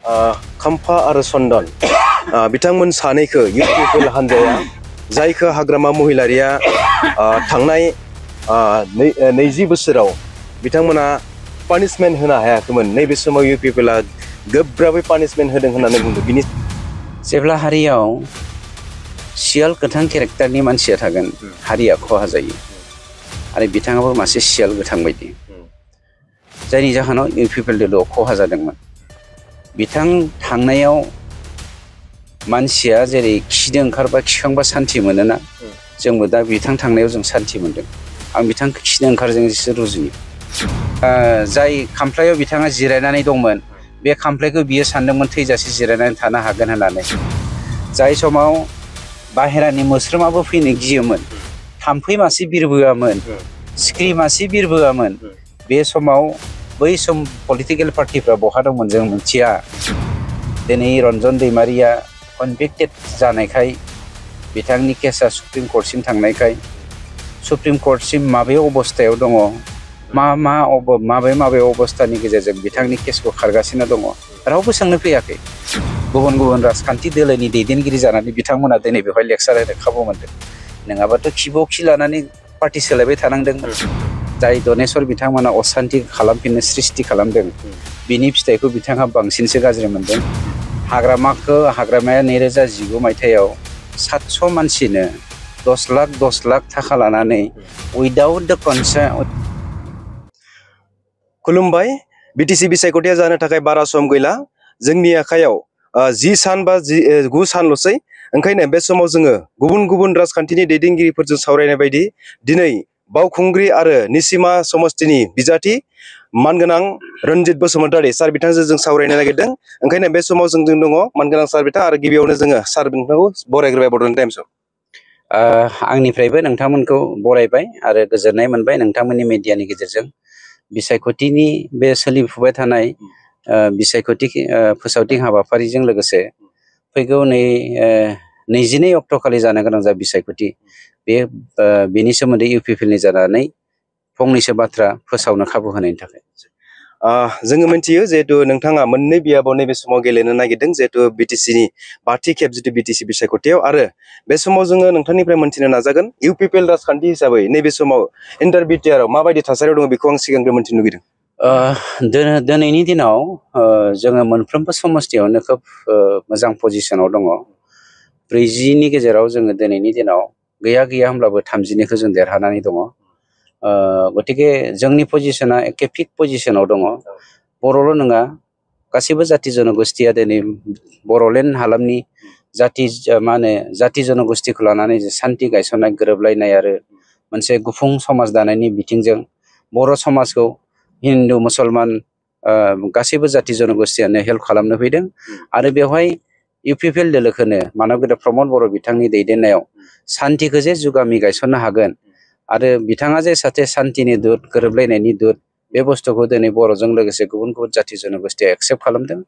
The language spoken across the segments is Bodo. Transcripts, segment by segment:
खाम्फा आरो चन्दन बिथांमोन सानैखौ इउपिपिएल हान्जाया जायखौ हाग्रामा महिलारिया थांनाय 20 बोसोराव बिथांमोना पानिशमेन्ट होनो हायाखैमोन। नैबे समाव इउपिपिएलआ गोब्राबै पानिशमेन्ट होदों होननानै बुंदों। बिनि जेब्ला हारियाव सियाल गोथां केरेक्टारनि मानसिया थागोन हारिया खहा जायो आरो बिथाङाबो मासे सियाल गोथां बायदि, जायनि जाहोनाव इउपिपिएल दोलोआव खहा जादोंमोन। बिथां थांनायाव मानसिया जेरै खिदों ओंखारबा खिखांबा सान्थि मोनोना, जोंबो दा बिथां थांनायाव जों सान्थि मोनदों। आं बिथांखौ खिनो ओंखारजोंसो रुजुयो। जाय खामफ्लायाव बिथाङा जिरायनानै दंमोन बे खामफ्लायखौ बियो सानदोंमोन थैजासे जिरायनानै थानो हागोन होननानै। जाय समाव बाहेरानि मोस्रोमाबो फैनो गियोमोन, थाम्फै मासे बिरबोआमोन, सिख्रि मासे बिरबोआमोन, बे समाव बै सम पलिटिकेल पार्टिफ्रा बहा दंमोन जों मिथिया। दिनै रन्जन दैमारिया कनभिक्टेड जानायखाय, बिथांनि केसा सुप्रिम कर्टसिम थांनायखाय, सुप्रिम कर्टसिम माबे अबस्थायाव दङ, माबे अबस्थानि गेजेरजों बिथांनि केसखौ खारगासिनो दङ, रावबो सोंनो फैयाखै। गुबुन गुबुन राजखान्थि दोलोनि दैदेनगिरि जानानै बिथांमोना दिनै बेवहाय लेक्सार होनो खाबु मोनदों। नङाबाथ' खिबौ खि लानानै पार्टि सोलायबाय थानांदोंमोन। जाय दनेस्वर बिथांमोना असान्थि खालामफिननो सृष्टि खालामदों, बिनि फिथाइखौ बिथाङा बांसिनसो गाज्रि मोनदों। हाग्रामाया 2019 मायथाइयाव 700 मानसिनो 10 लाख थाखा लानानै उइदाउट द कनसेन्ट। खुलुमबाय। बिटिसि बिसायख'थिया जानो थाखाय बारा सम गैला। जोंनि आखायाव 10 सान बा 9 सानल'सै। ओंखायनो बे समाव जोङो गुबुन गुबुन राजखान्थिनि दैदेनगिरिफोरजों सावरायनाय बायदि दिनै बावखुंग्रि आरो निसिमा समस्तिनि बिजाथि मानगोनां रन्जित बसुमतारी सार बिथांजों जों सावरायनो नागिरदों। ओंखायनो बे समाव जों दङ मानगोनां सार बिथां, आरो गिबियावनो जोङो सार बिथांखौ बरायग्रोबाय बड'लेण्ड टाइम्सआव। आंनिफ्रायबो नोंथांमोनखौ बरायबाय आरो गोजोननाय मोनबाय नोंथांमोननि मिडियानि गेजेरजों बिसायख'थिनि बे सोलिफुबाय थानाय बिसायख'थि फोसावथिं हाबाफारिजों लोगोसे फैगौ 22 अक्ट'खालि जानो गोनां जा बिसायख'थि, बेनि सोमोन्दै इउपिपिएलनि जानानै फंनैसो बाथ्रा फोसावनो खाबु होनायनि थाखाय। जोङो मिथियो जिहेतु नोंथाङा मोननै बियाबाव नैबे समाव गेलेनो नागिरदों, जिहेतु बिटिसिनि 5थि खेब जितु बिटिसि बिसायख'थियाव। आरो बे समाव जोङो नोंथांनिफ्राय मोनथिनो नाजागोन इउपिपिएल राजखान्थि हिसाबै नैबे समाव इन्टार बिटिआरआव माबायदि थासारियाव दङ, बेखौ आं सिगांग्रो मोनथिनो लुगैदों। दिनैनि दिनाव जोङो मोनफ्रोमबो समस्थियावनो खोब मोजां पजिसनाव दङ। 40नि गेजेराव जोङो दिनैनि दिनाव गैया होमब्लाबो 30निखौ जों देरहानानै दङ। गतिके जोंनि पजिसना एखे फिक पजिसनाव दङ। बर'ल' नङा, गासैबो जाति जनगोष्ठिया दिनै बड'लेण्ड हालामनि जाति जनगोष्ठिखौ लानानै सान्थि गायसननाय, गोरोबलायनाय आरो मोनसे गुफुं समाज दानायनि बिथिंजों बर' समाजखौ हिन्दु मुसलमान गासैबो जाति जनगोष्ठियानो हेल्प खालामनो फैदों। आरो बेवहाय इउपिपिएल दोलोखौनो मानबगेन्द्र प्रमद बर' बिथांनि दैदेननायाव सान्थिखौ जे जुगामि गायसननो हागोन आरो बिथाङा जे साथे सान्थिनि दूत, गोरोबलायनायनि दूत, बे बुस्थुखौ दिनै बर'जों लोगोसे गुबुन गुबुन जाति जनगोष्ठिया एक्सेप्ट खालामदों।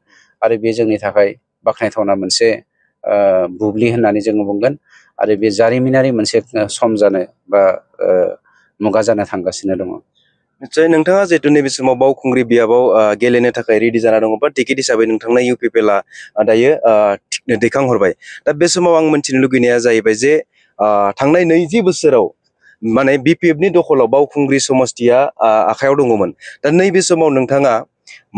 आरो बे जोंनि थाखाय बाख्नायथावना मोनसे बुब्लि होननानै जोङो बुंगोन। आरो बे जारिमिनारि मोनसे सम जानो बा मुगा जानो थांगासिनो दङ। निश्चय नोंथाङा जिहेतु नैबे समाव बावखुंग्रि बियाबाव गेलेनो थाखाय रेडि जाना दङ, बा टिकेट हिसाबै नोंथांनो इउपिपिएलआ दायो दैखांहरबाय। दा बे समाव आं मोनथिनो लुगैनाया जाहैबाय जे थांनाय 20 बोसोराव माने बिपिएफनि दखलाव बावखुंग्रि समस्तिया आखायाव दङमोन। दा नैबे समाव नोंथाङा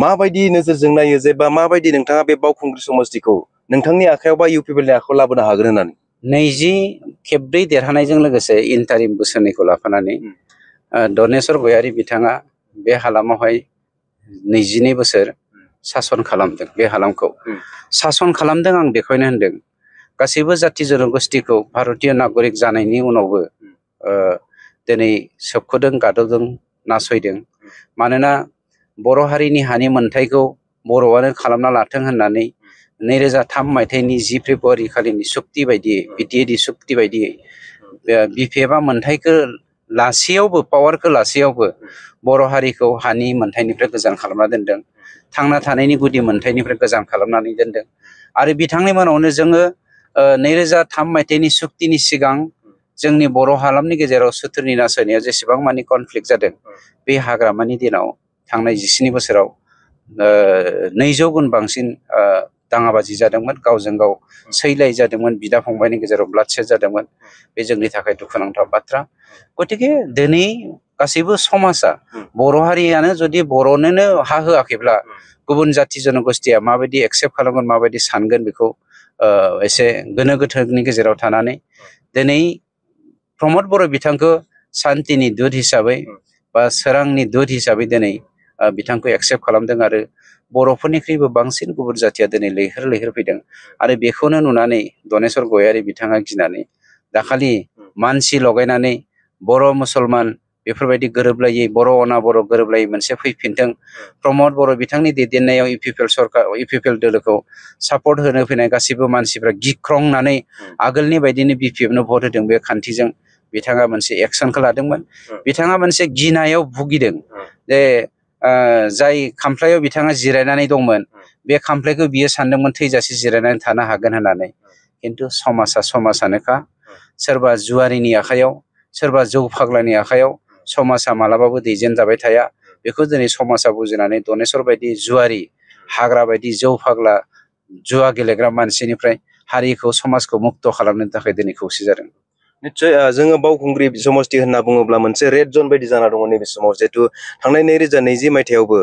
माबायदि नोजोरजों नायो जे, बा माबायदि नोंथाङा बे बावखुंग्रि समस्तिखौ नोंथांनि आखायाव बा इउपिपिएलनि आखायाव लाबोनो हागोन होननानै? 20 खेबब्रै देरहानायजों लोगोसे इन्टारिम बोसोरनैखौ लाफानानै दनेस्वर गयारि बिथाङा बे हालामावहाय 22 बोसोर सासन खालामदों। बे हालामखौ सासन खालामदों, आं बेखौनो होनदों। गासैबो जाति जनगोष्ठिखौ भारतीय नागरिक जानायनि उनावबो दिनै सोबख'दों, गादबदों, नासयदों। मानोना बर' हारिनि हानि मोन्थायखौ बर'आनो खालामना लाथों होननानै 2003 मायथाइनि 10 फेब्रुवारि खालिनि सुक्ति बायदियै, बिटिएडि सुक्ति बायदियै बिपिएफआ मोन्थायखौ लासेयावबो, पावारखौ लासेयावबो बर' हारिखौ हानि मोन्थायनिफ्राय गोजान खालामना दोनदों, थांना थानायनि गुदि मोन्थायनिफ्राय गोजान खालामनानै दोनदों। आरो बिथांनि उनावनो जोङो 2003 मायथाइनि सुक्तिनि सिगां जोंनि बर' हालामनि गेजेराव सुथुरनि नासयनाया जेसेबां मानि कनफ्लिक्ट जादों, बे हाग्रामानि दिनाव थांनाय 17 बोसोराव 200 गुन बांसिन दाङाबाजि जादोंमोन, गावजों गाव सैलाय जादोंमोन, बिदा फंबायनि गेजेराव ब्लाडशेड जादोंमोन। बे जोंनि थाखाय दुखुनांथाव बाथ्रा। गतिके दिनै गासैबो समाजा बर' हारियानो जुदि बर'नोनो हा होआखैब्ला गुबुन जाथि जनगोष्ठिया माबायदि एक्सेप्ट खालामगोन, माबायदि सानगोन, बेखौ एसे गोनो गोथोनि गेजेराव थानानै दिनै प्रमद बर' बिथांखौ सान्तिनि दूत हिसाबै बा सोरांनि दूत हिसाबै दिनै बिथांखौ एक्सेप्ट खालामदों आरो बर'फोरनिख्रुइबो बांसिन गुबुन जाथिया दिनै लैहोर लैहोर फैदों आरो बेखौनो नुनानै दनेश्वर गयारि बिथाङा गिनानै दाखालि मानसि लगायनानै बर' मुसलमान बेफोरबायदि गोरोबलायै, बर' अना बर' गोरोबलायै मोनसे फैफिनथों, प्रमद बर' बिथांनि दैदेननायाव इउपिपिएल दोलोखौ सापर्ट होनो फैनाय गासिबो मानसिफ्रा गिख्रंनानै आगोलनि बायदिनो बिपिएफनो भट होदों। बे खान्थिजों बिथाङा मोनसे एक्सनखौ लादोंमोन। बिथाङा मोनसे गिनायाव भुगिदों जे जाय खामफ्लायाव बिथाङा जिरायनानै दंमोन, बे खामफ्लायखौ बियो सानदोंमोन थैजासे जिरायनानै थानो हागोन होननानै। खिन्थु समाजा समाजानोखा, सोरबा जुवारिनि आखायाव, सोरबा जौ फाग्लानि आखायाव समाजा मालाबाबो दैजेन जाबाय थाया। बेखौ दिनै समाजा बुजिनानै दनेश्वर बायदि जुवारि, हाग्रा बायदि जौ फाग्ला, जुवा गेलेग्रा मानसिनिफ्राय हारिखौ, समाजखौ मुक्त खालामनो थाखाय दिनै खौसे जादों। निश्चय जोङो बावखुंग्रि समष्टि होनना बुङोब्ला मोनसे रेड जन बायदि जाना दङ नैबे समाव। जिहेतु थांनाय 2020 मायथाइयावबो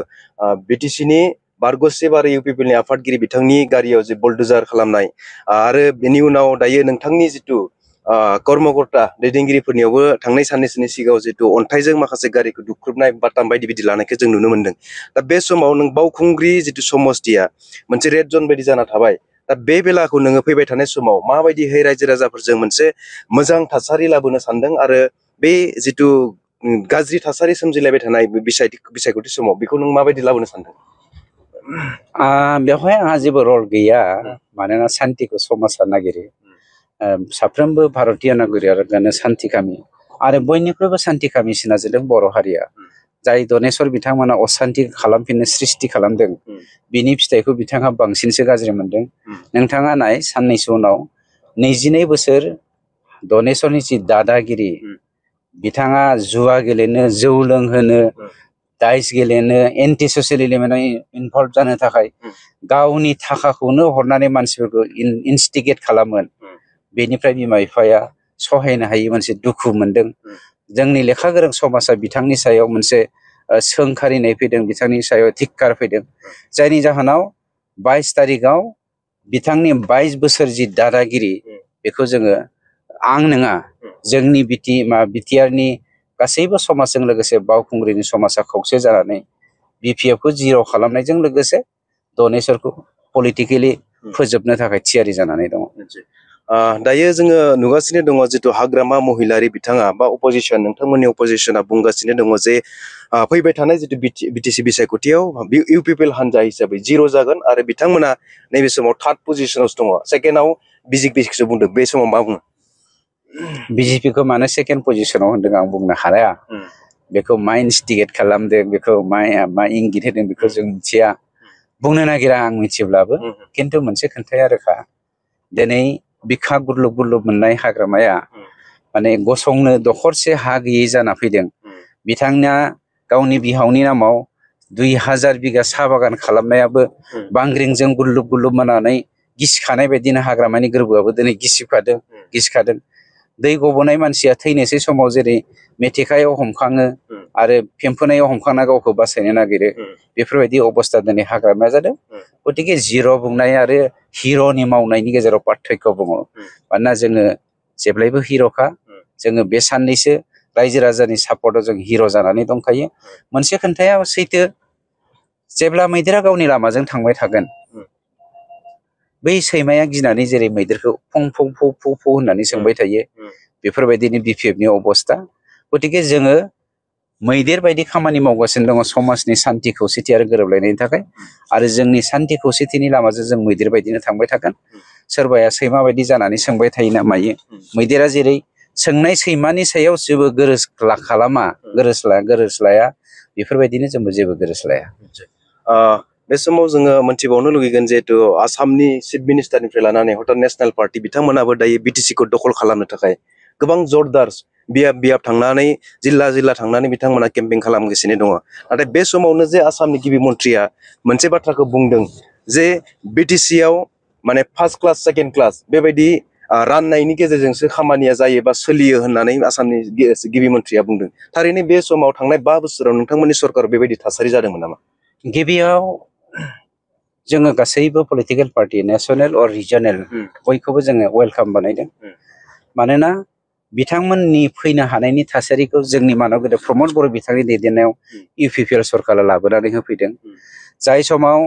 बिटिसिनि बारग'सेबारि इउपिपिएलनि आफादगिरि बिथांनि गारियाव जे बुलडोजार खालामनाय आरो बेनि उनाव दायो नोंथांनि जितु कर्मकर्ता दैदेनगिरिफोरनियावबो थांनाय साननैसोनि सिगाङाव जितु अन्थाइजों माखासे गारिखौ दुख्रुबनाय, बाटाम बायदि बायदि लानायखौ जों नुनो मोन्दों। दा बे समाव नों बावखुंग्रि जितु समष्टिया मोनसे रेड जन बायदि जाना थाबाय। दा बे बेलाखौ नोङो फैबाय थानाय समाव माबायदिहै रायजो राजाफोरजों मोनसे मोजां थासारि लाबोनो सानदों आरो बे जितु गाज्रि थासारि सोमजिलायबाय थानाय बिसायख'थि समाव बेखौ नों माबायदि लाबोनो सानदों? बेवहाय आंहा जेबो रल गैया, मानोना सान्तिखौ समाजा नागिरो। साफ्रोमबो भारतीय नागरिकानो सान्तिकामि आरो बयनिख्रुइबो सान्तिकामिसिना जादों बर' हारिया। जाय दनेश्वर बिथांमोना असान्ति खालामफिननो सृष्टि खालामदों, बिनि फिथाइखौ बिथाङा बांसिनसो गाज्रि मोनदों। नोंथाङा नाय, साननैसो उनाव 22 बोसोर दनेश्वरनि जि दादागिरि, बिथाङा जुवा गेलेनो, जौ लोंहोनो, दाइस गेलेनो, एन्टि ससियेल एलिमेन्टआव इनभल्भ जानो थाखाय गावनि थाखाखौनो हरनानै मानसिफोरखौ इनस्टिगेट खालामोन। बेनिफ्राय बिमा बिफाया सहायनो हायि मोनसे दुखु मोनदों। जोंनि लेखा गोरों समाजा बिथांनि सायाव मोनसे सोंखारिनाय फैदों, बिथांनि सायाव धिक्कार फैदों, जायनि जाहोनाव 22 तारिखआव बिथांनि 22 बोसोर जि दादागिरि, बेखौ जोङो, आं नङा, जोंनि बिटिआरनि गासैबो समाजजों लोगोसे बावखुंग्रिनि समाजा खौसे जानानै बिपिएफखौ जिर' खालामनायजों लोगोसे दनेश्वरखौ पलिटिकेलि फोजोबनो थाखाय थियारि जानानै दङ। दायो जोङो नुगासिनो दङ जितु हाग्रामा महिलारि बिथाङा बा अपोजिसन, नोंथांमोननि अपोजिसना बुंगासिनो दङ जे फैबाय थानाय जितु बिटिसि बिसायख'थियाव इउपिपिएल हानजा हिसाबै जिर' जागोन आरो बिथांमोना नैबे समाव 3rd पजिशनावसो दङ, सेकेन्डआव बिजेपिखौसो बुंदों। बे समाव मा बुङो? बिजेपिखौ मानो सेकेन्ड पजिशनाव होन्दों आं बुंनो हाया। बेखौ मा इनस्टिगेट खालामदों, बेखौ मा इंगित होदों, बेखौ जों मिथिया, बुंनो नागिरा आं मिथियोब्लाबो। खिन्थु मोनसे खोन्थाया रोखा, दिनै बिखा गुरलुब गुरलुब मोननाय हाग्रामाया माने गसंनो दखरसे हा गैयै जाना फैदों। बिथांना गावनि बिहावनि नामाव 2000 बिगा साहा बागान खालामनायाबो बांग्रिंजों गुरलुब गुरलुब मोननानै गिसिखानाय बायदिनो हाग्रामानि गोरबोआबो दिनै गिसिखादों। दै गबोनाय मानसिया थैनोसै समाव जेरै मेथेखायाव हमखाङो आरो फेम्फोनायाव हमखांना गावखौ बासायनो नागिरो, बेफोरबायदि अबस्था दिनै हाग्रामाया जादों। गतिके जिर' बुंनाय आरो हिर'नि मावनायनि गेजेराव पार्थक्य दङ। मानोना जोङो जेब्लायबो हिर'खा, जोङो बे साननैसो रायजो राजानि सापर्टआव जों हिर' जानानै दंखायो। मोनसे खोन्थाया सैथो, जेब्ला मैदेरा गावनि लामाजों थांबाय थागोन, बै सैमाया गिनानै जेरै मैदेरखौ फं फं फौ फौ फौ होननानै सोंबाय थायो, बेफोरबायदिनो बिपिएफनि अबस्था। गतिके जोङो मैदेर बायदि खामानि मावगासिनो दङ समाजनि सान्ति खौसेथि आरो गोरोबलायनायनि थाखाय, आरो जोंनि सान्ति खौसेथिनि लामाजों जों मैदेर बायदिनो थांबाय थागोन। सोरबाया सैमा बायदि जानानै सोंबाय थायो ना मायो, मैदेरा जेरै सोंनाय सैमानि सायाव जेबो गोरोस लाया, बेफोरबायदिनो जोंबो जेबो गोरोस लाया। बे समाव जोङो मोनथिबावनो लुगैगोन जिहेतु आसामनि चिफ मिनिस्टारनिफ्राय लानानै हयथ' नेशनेल पार्टि बिथांमोनाबो दायो बिटिसिखौ दखल खालामनो थाखाय गोबां जरदार बियाब थांनानै जिल्ला थांनानै बिथांमोना केम्पिं खालामगासिनो दङ। नाथाय बे समावनो जे आसामनि गिबि मन्थ्रिया मोनसे बाथ्राखौ बुंदों जे बिटिसि आव माने फार्स्ट क्लास सेकेन्ड क्लास बेबायदि राननायनि गेजेरजोंसो खामानिया जायो बा सोलियो होननानै आसामनि गिबि मन्थ्रिया बुंदों। थारैनो बे समाव थांनाय 5 बोसोराव नोंथांमोननि सरकार बेबायदि थासारि जादोंमोन नामा? गिबियाव जोङो गासैबो पलिटिकेल पार्टि नेसनेल अर रिजनेल बयखौबो जोङो वेलकाम बानायदों। मानोना बिथांमोननि फैनो हानायनि थासारिखौ जोंनि मानाव गोदो प्रमद बर' बिथांनि दैदेननायाव UPPL सरकारा लाबोनानै होफैदों। जाय समाव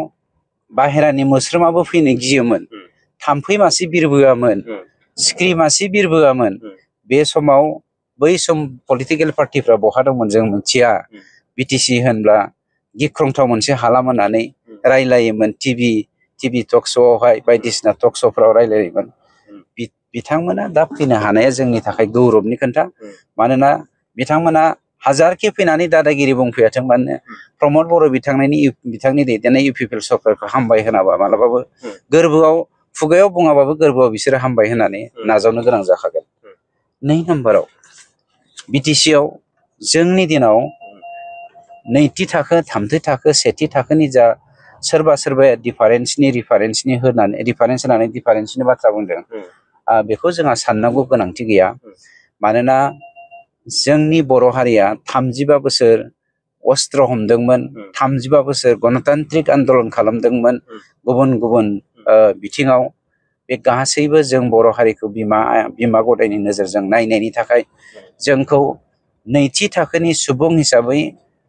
बाहेरानि मोस्रोमाबो फैनो गियोमोन, थाम्फै मासे बिरबोआमोन, सिख्रि मासे बिरबोआमोन। बे समाव बै सम पलिटिकेल पार्टिफ्रा बहा दंमोन जों मिथिया। बिटिसि होनब्ला गिख्रंथाव मोनसे हालाम होननानै रायलायोमोन। टिभि टक श'आवहाय बायदिसिना टक श'फ्राव रायलायोमोन। बिथांमोना दा फैनो हानाया जोंनि थाखाय गौरबनि खोथा। मानोना बिथांमोना हाजारखि फैनानै दादागिरि बुंफैयाथों मानो प्रमद बर' बिथांनि दैदेननाय UPPL सरकारखौ हामबाय होनाबा मालाबाबो गोरबोआव खुगायाव बुङाबाबो गोरबोआव बिसोरो हामबाय होननानै नाजावनो गोनां जाखागोन। 2 नम्बराव बिटिसि आव जोंनि दिनाव नैथि थाखो, थामथि थाखो, सेथि थाखोनि जा सोरबा सोरबाया रिफारेन्सनि बाथ्रा बुंदों। बेखौ जोंहा साननांगौ गोनांथि गैया। मानोना जोंनि बर' हारिया 35 बोसोर अस्त्र हमदोंमोन, 35 बोसोर गणतान्त्रिक आन्दलन खालामदोंमोन गुबुन गुबुन बिथिङाव। बे गासैबो जों बर' हारिखौ बिमा गदायनि नोजोरजों नायनायनि थाखाय जोंखौ नैथि थाखोनि सुबुं हिसाबै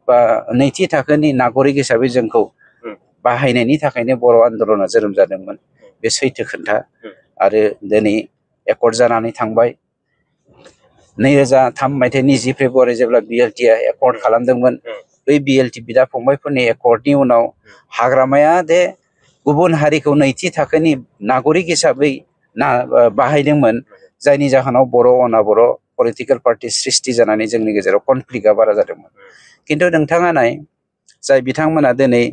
बा नैथि थाखोनि नागरिक हिसाबै जोंखौ बाहायनायनि थाखायनो बर' आन्दलना जोनोम जादोंमोन। बे सैथो खोथा। आरो दिनै एकर्ड जानानै थांबाय। 2003 मायथाइनि 10 फेब्रुवारि जेब्ला BLT आ एकर्ड खालामदोंमोन, बै BLT बिदा फंबायफोरनि एकर्डनि उनाव हाग्रामाया दे गुबुन हारिखौ नैथि थाखोनि नागरिक हिसाबै बाहायदोंमोन। जायनि जाहोनाव बर' अनाबर' पलिटिकेल पार्टि सृष्टि जानानै जोंनि गेजेराव कनफ्लिक्टआ बारा जादोंमोन। खिन्थु नोंथाङा नाय, जाय बिथांमोना दिनै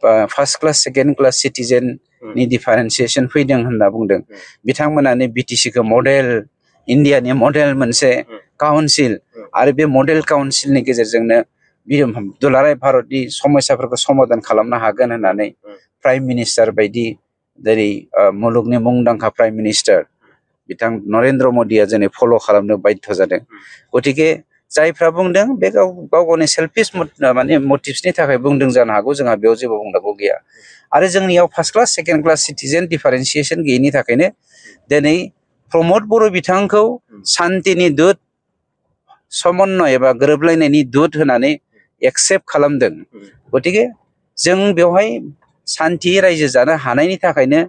फार्स्ट क्लास सेकेन्ड क्लास सिटिजेननि डिफारेन्सिएसन फैदों होनना बुंदों, बिथांमोनानो बिटिसिखौ मडेल, इन्डियानि मडेल मोनसे काउन्सिल, आरो बे मडेल काउन्सिलनि गेजेरजोंनो दुलाराय भारतनि समस्याफोरखौ समाधान खालामनो हागोन होननानै प्राइम मिनिस्टार बायदि जेरै मुलुगनि मुंदांखा प्राइम मिनिस्टार बिथां नरेन्द्र मदिया दिनै फल' खालामनो बाध्य जादों। गतिके जायफ्रा बुंदों बे गावनि सेल्फिश माने मटिभ्सनि थाखाय बुंदों जानो हागौ। जोंहा बेयाव जेबो बुंनांगौ गैया। आरो जोंनियाव first class second class citizen differentiation गैयिनि थाखायनो दिनै प्रमद बर' बिथांखौ सान्तिनि दुत, समन्वय एबा गोरोबलायनायनि दुत होनानै एक्सेप्ट खालामदों। गतिके जों बेवहाय सान्थि रायजो जानो हानायनि थाखायनो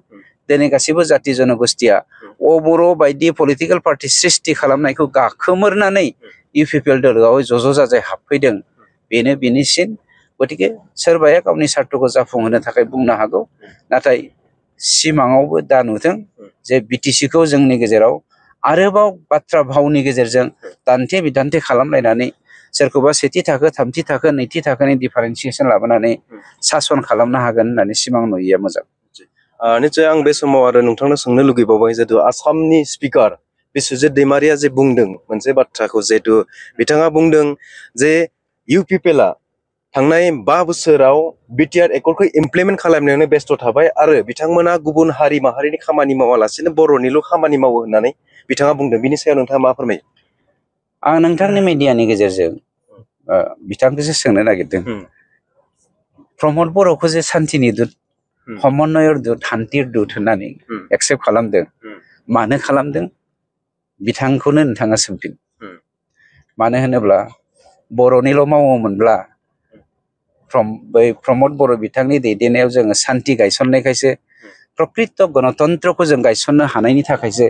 दिनै गासैबो जाति जनगोष्ठिया बर' बायदि पलिटिकेल पार्टि सृष्टि खालामनायखौ गाखोमोरनानै UPPL दोलोआव ज' जाजाय हाबफैदों। बेनो बिनिसिन। गतिके सोरबाया गावनि सार्थखौ जाफुंहोनो थाखाय बुंनो हागौ। नाथाय सिमाङावबो दा नुथों जे बिटिसिखौ जोंनि गेजेराव आरोबाव बाथ्रा भावनि गेजेरजों दान्थे बिदान्थे खालामलायनानै सोरखौबा सेथि थाखो, थामथि थाखो, नैथि थाखोनि डिफारेन्सिएसन लाबोनानै सासन खालामनो हागोन होननानै सिमां नुयिया मोजां। निश्चय आं बे समाव आरो नोंथांनो सोंनो लुगैबावबाय, जिहेतु आसामनि स्पिकार बिस्वजित दैमारिया जे बुंदों मोनसे बाथ्राखौ, जिहेतु बिथाङा बुंदों जे UPPL आ थांनाय 5 बोसोराव BTR एकर्डखौ इमप्लिमेन्ट खालामनायावनो बेस्थ' थाबाय आरो बिथांमोना गुबुन हारि माहारिनि खामानि मावालासिनो बर'निल' खामानि मावो होननानै बिथाङा बुंदों। बिनि सायाव नोंथाङा मा फोरमायो? आं नोंथांनि मिडियानि गेजेरजों बिथांखौसो सोंनो नागिरदों, प्रमद बर'खौ जे सान्थिनि दुत, समन्वयर दुत, शान्तिर दुत होननानै एक्सेप्ट खालामदों, मानो खालामदों बिथांखौनो नोंथाङा सोंफिन। मानो होनोब्ला बर'निल' मावोमोनब्ला बै प्रमद बर' बिथांनि दैदेननायाव जोङो सान्थि गायसननायखायसो, प्रकृत गणतन्त्रखौ जों गायसननो हानायनि थाखायसो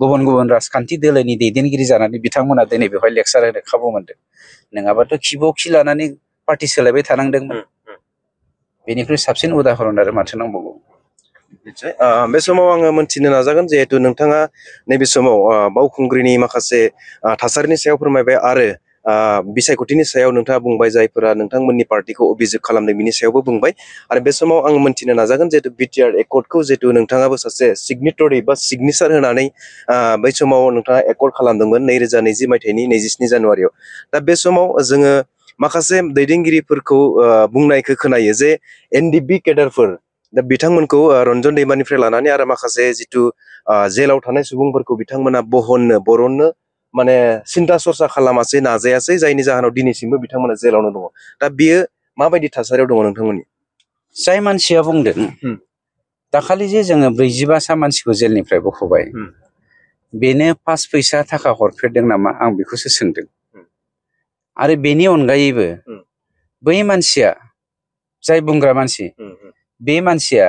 गुबुन गुबुन राजखान्थि दोलोनि दैदेनगिरि जानानै बिथांमोना दिनै बेवहाय लेक्सार होनो खाबु मोनदों। नङाबाथ' खिबौ खि लानानै पार्टि सोलायबाय थानांदोंमोन। बेनिख्रुइ साबसिन उदाहरन आरो माथो नांबावगौ। बे समाव आङो मोनथिनो नाजागोन, जिहेतु नोंथाङा नैबे समाव बावखुंग्रिनि माखासे थासारिनि सायाव फोरमायबाय आरो बिसायख'थिनि सायाव नोंथाङा बुंबाय जायफोरा नोंथांमोननि पार्टिखौ अभिযোग खालामदों बिनि सायावबो बुंबाय आरो बे समाव आं मोनथिनो नाजागोन जिहेतु बिटिआर एकर्डखौ जिहेतु नोंथाङाबो सासे सिगनेटरि बा सिगनेचार होनानै बै समाव नोंथाङा एकर्ड खालामदोंमोन 2020 मायथाइनि 27 जानुवारियाव दा बे समाव जोङो माखासे दैदेनगिरिफोरखौ बुंनायखौ खोनायो जे एनडिपि केडारफोर दा बिथांमोनखौ रन्जन दैमानिफ्राय लानानै आरो माखासे जिथु जेलाव थानाय सुबुंफोरखौ बिथांमोना बरननो माने सिन्था सरसा खालामासै नाजायासै जायनि जाहोनाव दिनैसिमबो बिथांमोना जेलावनो दङ दा बियो माबायदि थासारियाव दङ नोंथांमोननि जाय मानसिया बुंदों दाखालि जे जोङो 45 मानसिखौ जेलनिफ्राय बख'बाय बेनो 5 फैसा थाखा हरफेरदों नामा आं बेखौसो सोंदों आरो बेनि अनगायैबो बै मानसिया जाय बुंग्रा मानसि बे मानसिया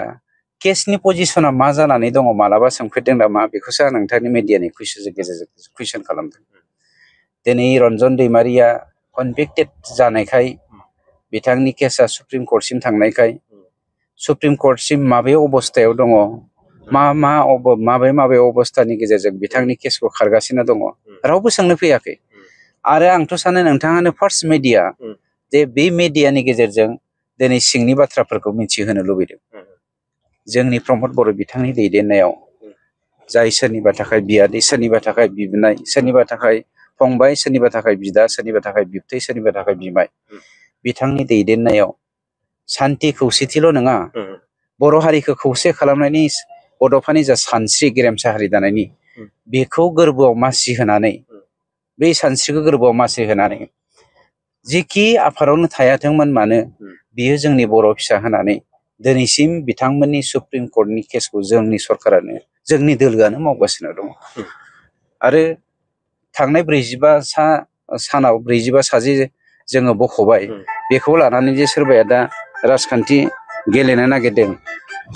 केसनि पजिशना मा जानानै दङ मालाबा सोंफेरदों नामा बेखौसो आं नोंथांनि मिडियानि गेजेरजों कुइसन खालामदों दिनै रन्जन दैमारिया कनभिक्टेड जानायखाय बिथांनि केसा सुप्रिम कर्टसिम थांनायखाय सुप्रिम कर्टसिम माबे अबस्थायाव दङ माबे अबस्थानि गेजेरजों बिथांनि केसखौ खारगासिनो दङ रावबो सोंनो फैयाखै आरो आंथ' सानो नोंथाङानो फार्स्ट मिडिया जे बे मिडियानि गेजेरजों दिनै सिंनि बाथ्राफोरखौ मिथिहोनो लुबैदों जोंनि प्रमद बर' बिथांनि दैदेननायाव जाय सोरनिबा थाखाय बियादै सोरनिबा थाखाय बिबोनाय सोरनिबा थाखाय फंबाय सोरनिबा थाखाय बिदा सोरनिबा थाखाय बिबथै सोरनिबा थाखाय बिमाय बिथांनि दैदेननायाव सान्थि खौसेथिल' नङा बर' हारिखौ खौसे खालामनायनि बड'फानि जा सानस्रि गेरेमसा हारि दानायनि बेखौ गोरबोआव मासि होनानै बे सानस्रिखौ गोरबोआव मासि होनानै जिखि आफादावनो थायाथोंमोन मानो बियो जोंनि बर' फिसा होनानै दिनैसिम बिथांमोननि सुप्रिम कर्टनि केसखौ जोंनि सरकारानो जोंनि दोलोआनो मावगासिनो दङ आरो थांनाय 45 सानाव 45 साजे जोङो बख'बाय बेखौ लानानै जे सोरबाया दा राजखान्थि गेलेनो नागिरदों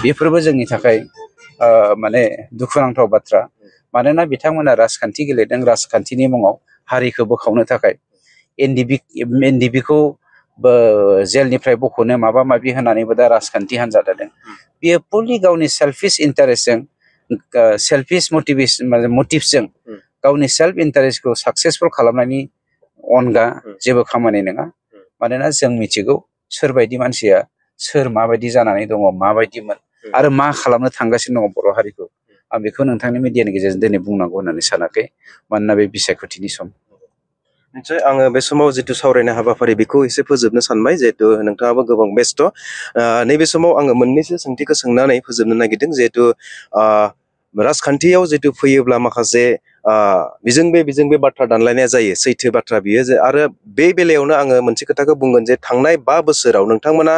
बेफोरबो जोंनि थाखाय माने दुखुनांथाव बाथ्रा मानोना बिथांमोना राजखान्थि गेलेदों राजखान्थिनि मुङाव हारिखौ बोखावनो थाखाय एनडिपिखौ जेलनिफ्राय बख'नो माबा माबि होनानैबो दा राजखान्थि हान्जा दादों बेयो फुलि गावनि सेल्फिश इन्टारेस्टजों सेल्फिश मटिभ्सजों गावनि सेल्फ इन्टारेस्टखौ साक्सेसफुल खालामनायनि अनगा जेबो खामानि नङा मानोना जों मिथिगौ सोरबायदि मानसिया सोर माबायदि जानानै दङ माबायदिमोन आरो मा खालामनो थांगासिनो दङ बर' हारिखौ आं बेखौ नोंथांनि मिडियानि गेजेरजों दिनै बुंनांगौ होननानै सानाखै मानोना बे बिसायख'थिनि सम निश्चय आङो बे समाव जिथु सावरायनाय हाबाफारि बेखौ एसे फोजोबनो सानबाय जिहेतु नोंथाङाबो गोबां बेस्थ' नैबे समाव आङो मोननैसो सोंथिखौ सोंनानै फोजोबनो नागिरदों जिहेतु राजखान्थियाव जिथु फैयोब्ला माखासे बिजों बे बाथ्रा दानलायनाया जायो सैथो बाथ्रा बियो जे आरो बे बेलायावनो आङो मोनसे खोथाखौ बुंगोन जे थांनाय 5 बोसोराव नोंथांमोना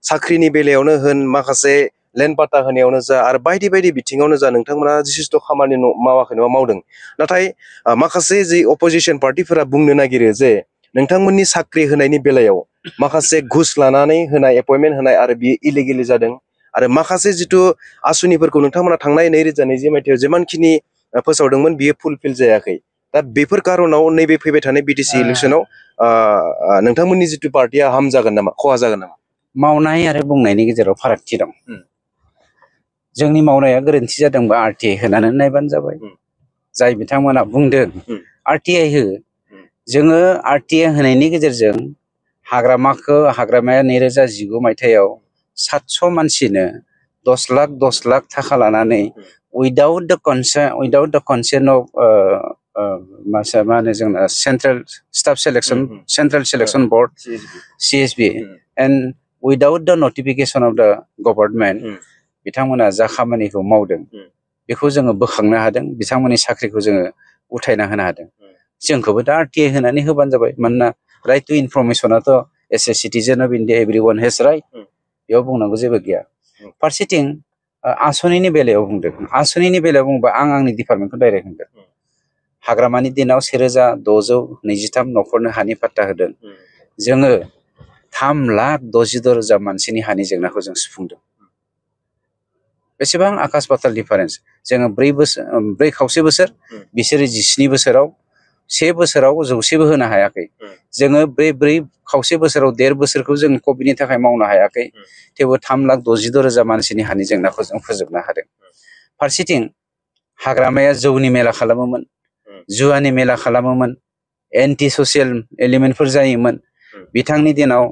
साख्रिनि बेलायावनो होन माखासे लेन्ड पाटा होनायावनो जा आरो बायदि बायदि बिथिङावनो जा नोंथांमोना जथेस्थ' खामानि मावाखै नङा मावदों नाथाय माखासे जि अपोजिशन पार्टिफोरा बुंनो नागिरो जे नोंथांमोननि साख्रि होनायनि बेलायाव माखासे घुस लानानै होनाय एपइन्टमेन्ट होनाय आरो बियो इलिगेलि जादों आरो माखासे जिथु आसुनिफोरखौ नोंथांमोना थांनाय 2020 मायथाइयाव जेमानखिनि फोसावदोंमोन बियो फुलफिल जायाखै दा बेफोर कारनाव नैबे फैबाय थानाय बिटिसि इलेक्सनाव नोंथांमोननि जिथु पार्टिया हार्म जागोन नामा खहा जागोन नामा मावनाय आरो बुंनायनि गेजेराव फारागथि दं जोंनि मावनाया गोरोन्थि जादोंबा आरटिआइ होनानै नायबानो जाबाय जाय बिथांमोना बुंदों आरटिआइ हो जोङो आरटिआइ होनायनि गेजेरजों हाग्रामाया 2019 मायथाइयाव 700 मानसिनो 10 लाख थाखा लानानै without the consent of मा होनो जोंना central selection board CSB and without the notification of the government बिथांमोना जा खामानिखौ मावदों बेखौ जोङो बोखांनो हादों बिथांमोननि साख्रिखौ जोङो उथायना होनो हादों जोंखौबो दा आरटिआइ होनानै होबानो जाबाय मानोना राइट टु इनफरमेसनाथ' as a citizen of India everyone has right बेयाव बुंनांगौ जेबो गैया फारसेथिं आसनिनि बेलायाव बुंदों आसनिनि बेलायाव बुंबा आं आंनि डिपार्टमेन्टखौ डाइरेक्ट होनगोन हाग्रामानि दिनाव 1623 न'खरनो हानि पाट्टा होदों जोङो 3,62,000 मानसिनि हानि जेंनाखौ जों सुफुंदों बेसेबां आकाश पाताल डिफारेन्स जोङो 4 खावसे बोसोर बिसोरो 17 बोसोराव 1 बोसोराव 100बो होनो हायाखै जोङो 4 खावसे बोसोराव 1.5 बोसोरखौ जों कभिडनि थाखाय मावनो हायाखै थेवबो 3,62,000 मानसिनि हानि जेंनाखौ जों फोजोबनो हादों फारसेथिं हाग्रामाया जौनि मेला खालामोमोन जुवानि मेला खालामोमोन एन्टि ससियेल एलिमेन्टफोर जायोमोन बिथांनि दिनाव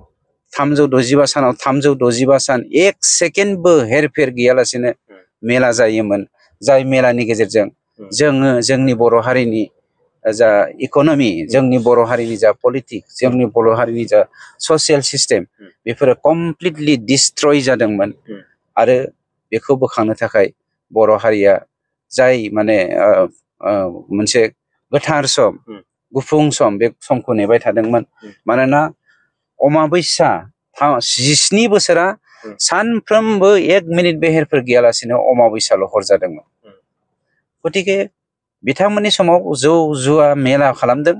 365 सानाव 365 सान एक सेकेन्डबो हेरफेर गैयालासेनो मेला जायोमोन जाय मेलानि गेजेरजों जोङो जोंनि बर' हारिनि जा इक'नमि जोंनि बर' हारिनि जा पलिटिक्स जोंनि बर' हारिनि जा ससियेल सिस्टेम बेफोरो कमप्लिटलि डिस्ट्रय जादोंमोन आरो बेखौ बोखांनो थाखाय बर' हारिया जाय माने मोनसे गोथार सम गुफुं सम बे समखौ नेबाय थादोंमोन मानोना अमाबैसा 17 बोसोरा सानफ्रोमबो 1 मिनिट हेरफेर गैयालासेनो अमाबैसाल' हर जादोंमोन गतिके बिथांमोननि समाव जौ जुवा मेला खालामदों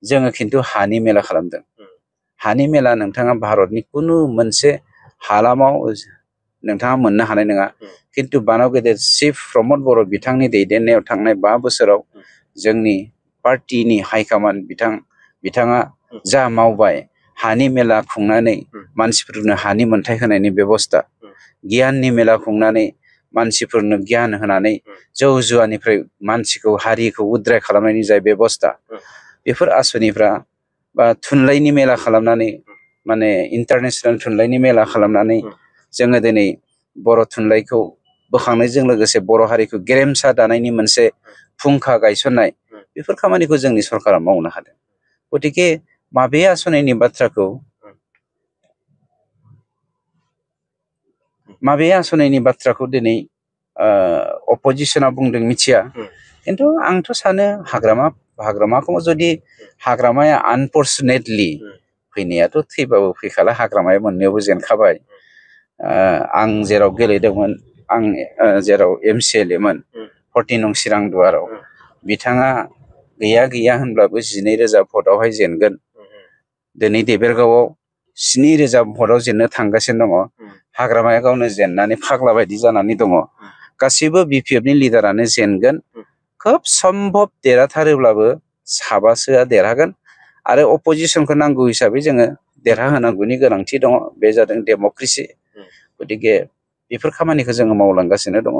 जोङो खिन्थु हानि मेला खालामदों हानि मेला नोंथाङा भारतनि कुनु मोनसे हालामाव नोंथाङा मोननो हानाय नङा खिन्थु बानाव गेदेर चिफ प्रमद बर' बिथांनि दैदेननायाव थांनाय 5 बोसोराव जोंनि पार्टीनि हाइकमान्ड बिथाङा जा मावबाय हानि मेला खुंनानै मानसिफोरनो हानि मोनथाय होनायनि बेबस्था गियाननि मेला खुंनानै मानसिफोरनो गियान होनानै जौ जुवानिफ्राय मानसिखौ हारिखौ उद्राय खालामनायनि जाय बेबस्था बेफोर आसनिफ्रा बा थुनलाइनि मेला खालामनानै माने इन्टारनेशनेल थुनलाइनि मेला खालामनानै जोङो दिनै बर' थुनलाइखौ बोखांनायजों लोगोसे बर' हारिखौ गेरेमसा दानायनि मोनसे फुंखा गायसननाय बेफोर खामानिखौ जोंनि सरकारा मावनो हादों गतिके माबे आसनिनि बाथ्राखौ दिनै अपोजिशना बुंदों मिथिया खिन्थु आंथ' सानो हाग्रामाखौ जुदि हाग्रामाया आनफर्चुनेटलि फैनायाथ' थैबाबो फैखाला हाग्रामाया मोननैयावबो जेनखाबाय आं जेराव गेलेदोंमोन आं जेराव MCLA मोन 14 नं चिरां दुवाराव बिथाङा गैया होनब्लाबो 12,000 भटआवहाय जेनगोन दिनै देबेरगावआव 7,000 भटआव जेननो थांगासिनो दङ हाग्रामाया गावनो जेननानै फाग्ला बायदि जानानै दङ गासैबो BPFनि लिडारानो जेनगोन खोब सम्भब देरहाथारोब्लाबो साबासोआ देरहागोन आरो अपोजिशनखौ नांगौ हिसाबै जोङो देरहाहोनांगौनि गोनांथि दङ बे जादों डेम'क्रेसि गतिके बेफोर खामानिखौ जोङो मावलांगासिनो दङ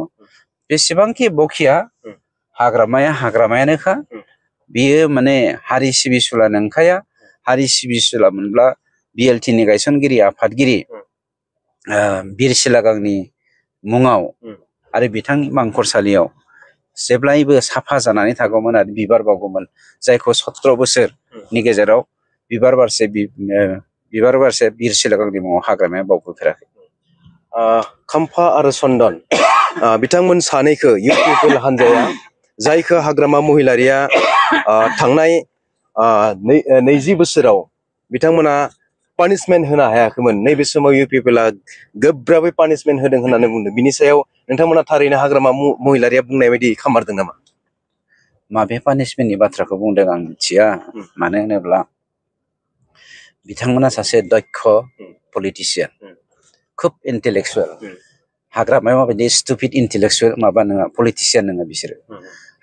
बेसेबांखि बखिया हाग्रामायानोखा बियो माने हारि सिबिसुला नंखाया हारि सिबिसुला मोनब्ला BLTनि गायसनगिरि आफादगिरि बिर सिलागांनि मुङाव आरो बिथांनि मांखरसालियाव जेब्लायबो साफा जानानै थागौमोन आरो बिबार बावगौमोन जायखौ 17 बोसोरनि गेजेराव बिबार बारसे बिर सिलागांनि मुङाव हाग्रामाया बावबोफेराखै खाम्फा आरो चन्दन बिथांमोन सानैखौ UPPL हान्जाया जायखौ हाग्रामा महिलारिया थांनाय 20 बोसोराव बिथांमोना पानिशमेन्ट होनो हायाखैमोन नैबे समाव UPPLआ गोब्राबै पानिशमेन्ट होदों होननानै बुंदों बिनि सायाव नोंथांमोना थारैनो हाग्रामा महिलारिया बुंनाय बायदि खामारदों नामा माबे पानिशमेन्टनि बाथ्राखौ बुंदों आं मिथिया मानो होनोब्ला बिथांमोना सासे दक्ष पलिटिशियान खोब इन्टेलेक्सुवेल हाग्रामाया माबायदि स्टुपिड इन्टेलेक्सुवेल माबा नङा पलिटिशियान नङा बिसोरो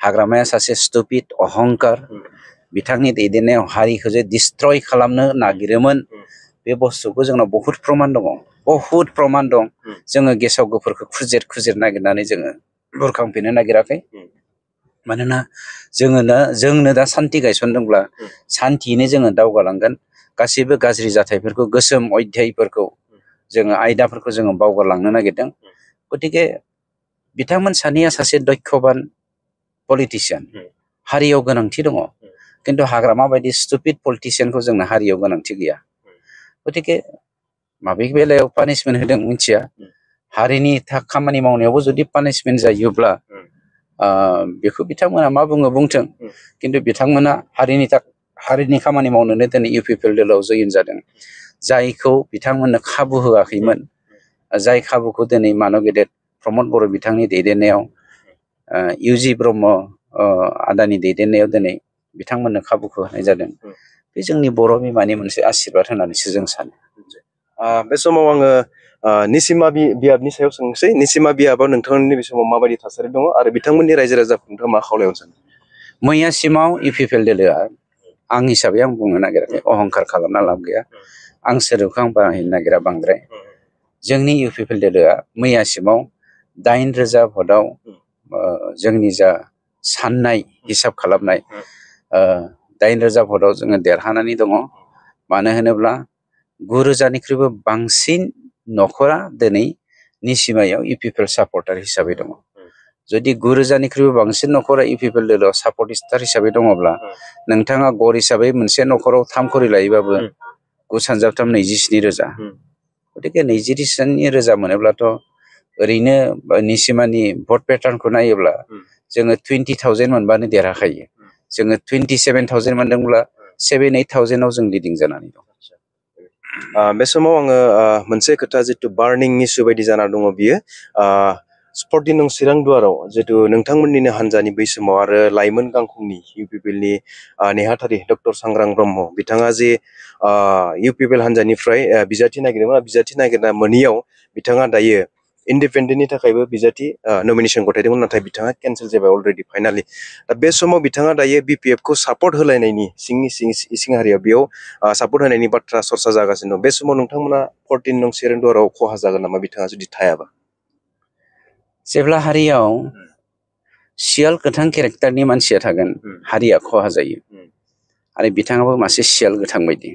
हाग्रामाया सासे स्टुपिड अहंकार बिथांनि दैदेननायाव हारिखौ जे डिस्ट्रय खालामनो नागिरोमोन बे बुस्थुखौ जोंनाव बहुद प्रमान दं जोङो गेसाव गोफोरखौ खुजेर नागिरनानै जोङो बुरखांफिननो नागिराखै मानोना जोंनो दा सान्थि गायसनदोंब्ला सान्थियैनो जोङो दावगालांगोन गासैबो गाज्रि जाथायफोरखौ गोसोम अध्यायफोरखौ जोङो आयदाफोरखौ जोङो बावगारलांनो नागिरदों गतिके बिथांमोन सानैया सासे दक्षबान पलिटिशियान हारियाव गोनांथि दङ खिन्थु हाग्रामा बायदि स्टुपिड पलिटिशियानखौ जोंनो हारियाव गोनांथि गैया गतिके माबे बेलायाव पानिशमेन्ट होदों मिथिया हारिनि खामानि मावनायावबो जुदि पानिशमेन्ट जायोब्ला बेखौ बिथांमोना मा बुङो बुंथों खिन्थु बिथांमोना हारिनि खामानि मावनोनो दिनै UPPL दोलोआव जयेन जादों जायखौ बिथांमोननो खाबु होआखैमोन जाय खाबुखौ दिनै मानव गेदेर प्रमद बर' बिथांनि दैदेननायाव UG ब्रह्म आदानि दैदेननायाव दिनै बिथांमोननो खाबुखौ होनाय जादों बे जोंनि बर' बिमानि मोनसे आशीर्बाद होननानैसो जों सानो बे समाव आङो निसिमा बियाबनि सायाव सोंनोसै निसिमा बियाबाव नोंथांमोननि बे समाव माबायदि थासारि दङ आरो बिथांमोननि रायजो राजाखौ नोंथाङा मा खावलायनो सानो मैयासिमाव UPPL दोलोआ आं हिसाबै आं बुंनो नागिराखै अहंकार खालामना लाब गैया आं सोदोबखौ आं बाहायनो नागिरा बांद्राय जोंनि UPPL दोलोआ मैयासिमाव 8,000 भटआव जोंनि जा साननाय हिसाब खालामनाय 9,000 भटआव जोङो देरहानानै दङ। मानो होनोब्ला 9,000निख्रुइबो बांसिन न'खरा दिनै निसिमायाव इउपिपिएल सापर्टार हिसाबै दङ। जुदि 9,000निख्रुइबो बांसिन न'खरा इउपिपिएल दोलोआव सापर्टार हिसाबै दङब्ला नोंथाङा गड़ हिसाबै मोनसे न'खराव 3 खरि लायोबाबो 9×3 27,000। गतिके 27,000 मोनोब्लाथ' ओरैनो निसिमानि भट पेटार्नखौ नायोब्ला जोङो 20,000 मोनबानो देरहाखायो। जोङो 27,000 मोनदोंब्ला 7-8,000आव जों लिडिं जानानै दं। बे समाव आङो मोनसे खोथा जितु बार्निं इस्यु बायदि जाना दङ बियो 14 नं चिरां दुवाराव जितु नोंथांमोननिनो हानजानि बै समाव आरो लाइमोन गांखंनि इउपिपिएलनि नेहाथारि डक्टर सांग्रां ब्रह्म बिथाङा जे इउपिपिएल हानजानिफ्राय बिजाथि नागिरदोंमोन, बिजाथि नागिरना मोनियाव बिथाङा दायो इन्डिपेन्डेन्टनि थाखायबो बिजाथि नमिनेसन गथायदोंमोन, नाथाय बिथाङा केन्सेल जाबाय अलरेडि फाइनालि। दा बे समाव बिथाङा दायो बिपिएफखौ सापर्ट होलायनायनि इसिं हारियाव बेयाव सापर्ट होनायनि बाथ्रा सरसा जागासिनो दं। बे समाव नोंथांमोना 14 नं चिरां दुवाराव खहा जागोन नामा बिथाङा जुदि थायाबा? जेब्ला हारियाव सियाल गोथां केरेक्टारनि मानसिया थागोन हारिया खहा जायो। आरो बिथाङाबो मासे सियाल गोथां बायदि,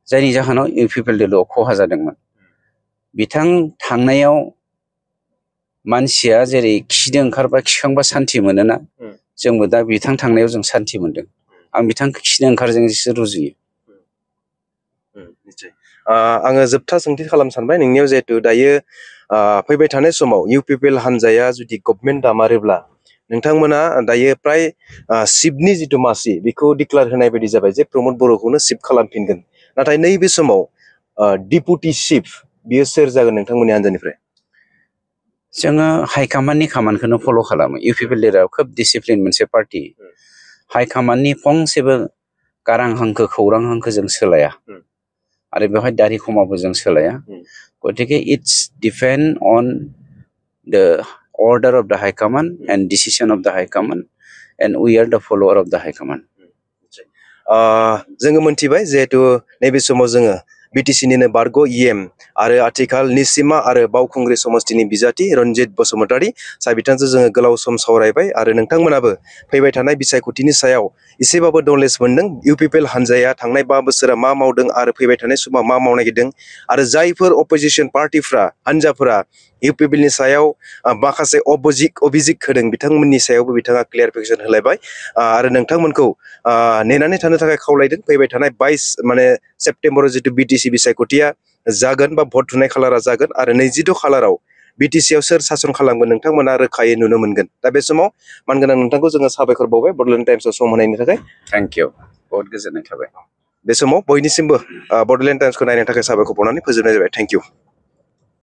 जायनि जाहोनाव इउपिपिएल दोलोआव खहा जादोंमोन। बिथां थांनायाव मानसिया जेरै खिदों ओंखारबा खिखांबा सान्थि मोनोना, जोंबो दा बिथां थांनायाव जों सान्थि मोनदों। आं बिथांखौ खिनो ओंखारजोंसो रुजुयो। आङो जोबथा सोंथि खालामनो सानबाय नोंनियाव, जिहेतु दायो फैबाय थानाय समाव इउपिपिएल हानजाया जुदि गभर्नमेन्ट दामारोब्ला नोंथांमोना दायो प्राय चिफनि जितु मासि बेखौ डिक्लेयार होनाय बायदि जाबाय जे प्रमद बर'खौनो चिफ खालामफिनगोन। नाथाय नैबे समाव डिपुटि चिफ बियो सोर जागोन नोंथांमोननि हानजानिफ्राय? जोङो हाइकामान्डनि खामानिखौनो फल' खालामो। इउपिपिएल दोलोआ खोब डिसिप्लिन मोनसे पार्टि। हाइकामान्डनि फंसेबो गारां हांखो खौरां हांखो जों सोलाया आरो बेवहाय दारि खमाबो जों सोलाया। गतिके it's depend on the order of द हाइकामान्ड एन्ड डिसिसन अफ द हाइकामान्ड एन्ड वी आर द फलोअर अफ द हाइकामान्ड। जोङो मोनथिबाय जिहेतु नैबे समाव जोङो बिटिसिनिनो बारग' इएम आरो आथिखाल निसिमा आरो बावखुंग्रि समस्तिनि बिजाथि रन्जित बसुमतारी बिथांजों जोङो गोलाव सम सावरायबाय आरो नोंथांमोनाबो फैबाय थानाय बिसायख'थिनि सायाव एसेबाबो नलेज मोनदों। इउपिपिएल हानजाया थांनाय 5 बोसोरा मा मावदों आरो फैबाय थानाय समाव मा मावनो नागिरदों, आरो जायफोर अपोजिसन पार्टिफ्रा हानजाफोरा इउपिपिएलनि सायाव माखासे अभिजिक होदों बिथांमोननि सायावबो बिथाङा क्लियारिफिकेसन होलायबाय आरो नोंथांमोनखौ नेनानै थानो थाखाय खावलायदों। फैबाय थानाय 22 सेप्तेम्बराव जितु बिटिसि बिसायख'थिया जागोन बा भट होनाय खालारा जागोन आरो 22 खालाराव बिटिसिआव सोर सासन खालामगोन नोंथांमोना रोखायै नुनो मोनगोन। दा बे समाव मानगोनां नोंथांखौ जोङो साबायखर बावबाय बड'लेण्ड टाइम्सआव सम होनायनि थाखाय। थेंक इउ, बहुत गोजोननाय थाबाय। बे समाव बयनिसिमबो बड'लेण्ड टाइम्सखौ नायनो थाखाय साबायखर बावनानै फोजोबनाय जाबाय। Thank you.